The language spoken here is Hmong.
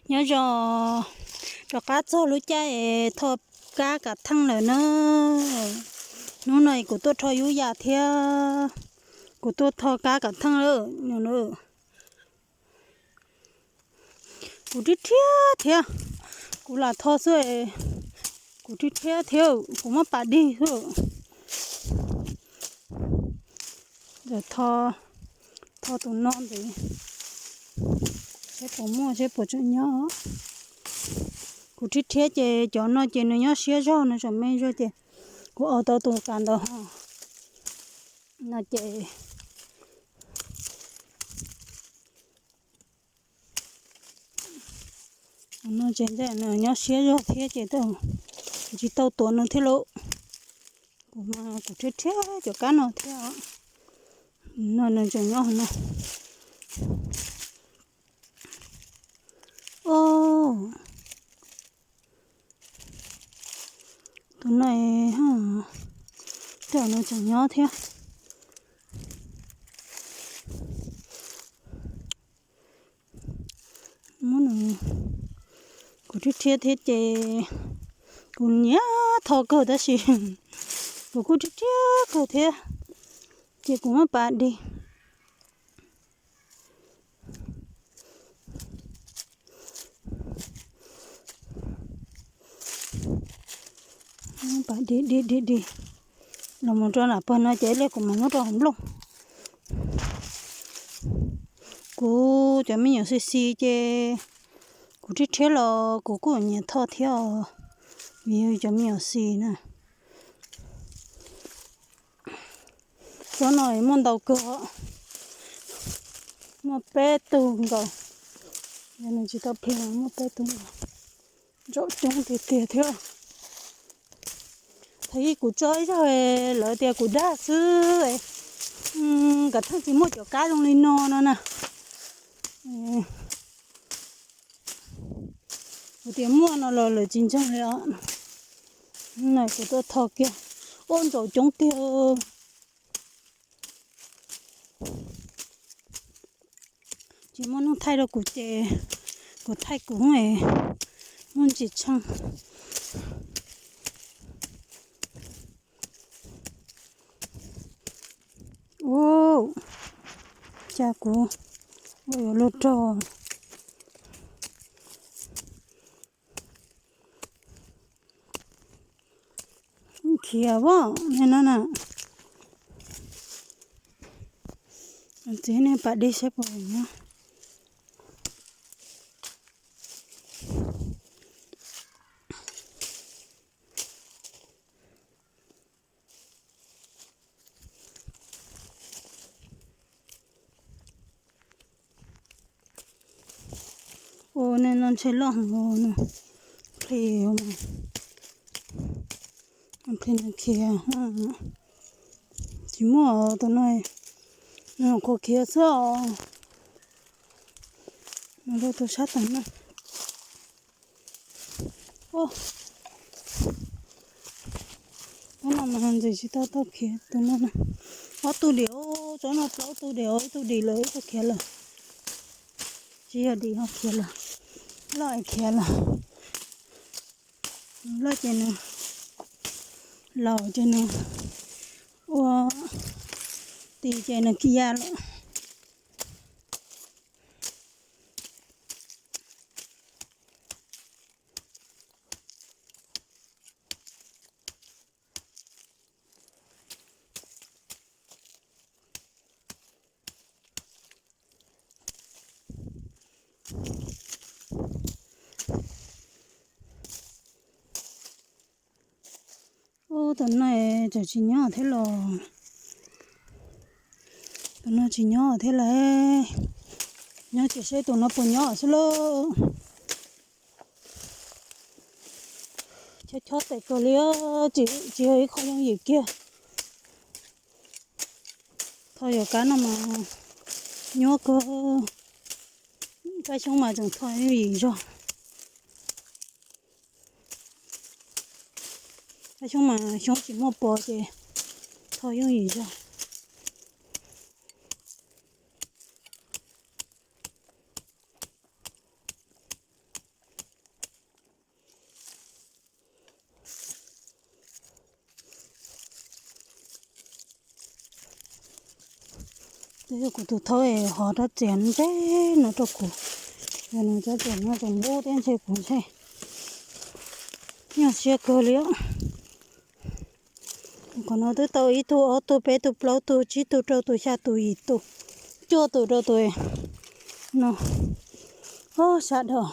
Nyob zoo, rov qab txog lub caij es tho kab kav theej lawm na. Hnub no kuv tuaj rho yub yas thiab, kuv tuaj tho kab kav theej lawm. Kuv rhiab rhiab thiab, kuv lam tho xwb, kuv rhiab rhiab thiab, kuv muab pas dig xwb. Tho, tho tus no ntxiv, seb puas muaj, seb puas tseem nyob. Kuv rhiab rhiab ces cov no ces nws nyob siab zog, nws tseem me zog ces kuv aus tau tus kav ntawd ho. No ces no ces nws nyob siab zog thiab ces kuv tsis tau tuav nws thiab lauj. Kuv mas kuv rhiab rhiab cov kab no thiab. No nws tseem nyob no. Tus no, tej zaum nws tseem nyob thiab. Kuv rhiab rhiab thiab ces kuv nyiam tho kawg tab sis kuv kuj rhiab rhiab kawg thiab ces kuv muab pas dig. Pas dig dig dig dig los mus rau nram pawg no ces ib pliag kuv mam muab rau hauv nplooj. Kuv cov me nyuam xis xis ces kuv rhiab rhiab los kuv kuj nyiam tho thiab os, vim yog cov me nyuam xis na. Tsob no muaj ntau kawg, muaj peb tug nkaus, yog nws tsis tau plig muaj peb tug nkaus, ntsaum coob tiag tiag thiab. Thaum ub kuv tso ib zaug lawv tias kuv dag xwb, kav theej tsis muaj cov kab zoo li no no na. Kuv tias muaj no los lawv tsis ntseeg li os. Kuv tuaj tho kiag, ua ntsaum coob tiag. Tsis muaj neeg thaij rau kuv ces kuv thaij kuv muaj ntsis tsheej. Ua cas kuv ua yuav luag rog. Khiav voj li no na. Txiv nej pam dej saib puas nyob. Ua nej no ntshe loj heev no, plig, plig no khiav. Tsis muaj tus no, nws qhuav khiav xwb os. Nws rau tus sab tod na. Tab no mas ntxim tsis tau tau khiav tus no na. Ob tug dim, tsob no plaub tug dim, ib tug dim lawm, ib tug khiav lawm. Tsis yog dim ho khiav lawm, loj khiav lawm. Loj ces nws, laus ces nws ua ti ces nws khiav lawm. Ub, tus no tseem tsis nyob thiab los. Tus no tsis nyob thiab lauj. Nyob ces seb tus no puas nyob xwb lauj. Chob chob tes kawg li, tsis yog ib qho yooj yim kiag. Tho yuav kab no mas nyuaj kawg. Kab xyoob mas tseem tho yooj yim zog. Kab xyoob mas xyoob tsis muaj pos ces tho yooj yim zog. Kuv tus thaub hov rab txias ntshe no rau kuv, yog nws rab txias no tseem npub thiab ntshe kuv ntshe nyuaj siab kawg li os. Qhov no twb tau ib tug ob tug peb tug plaub tug tsib tug rau tus xya tus yim tus cuaj tus rau tus no. Ob sab dhau.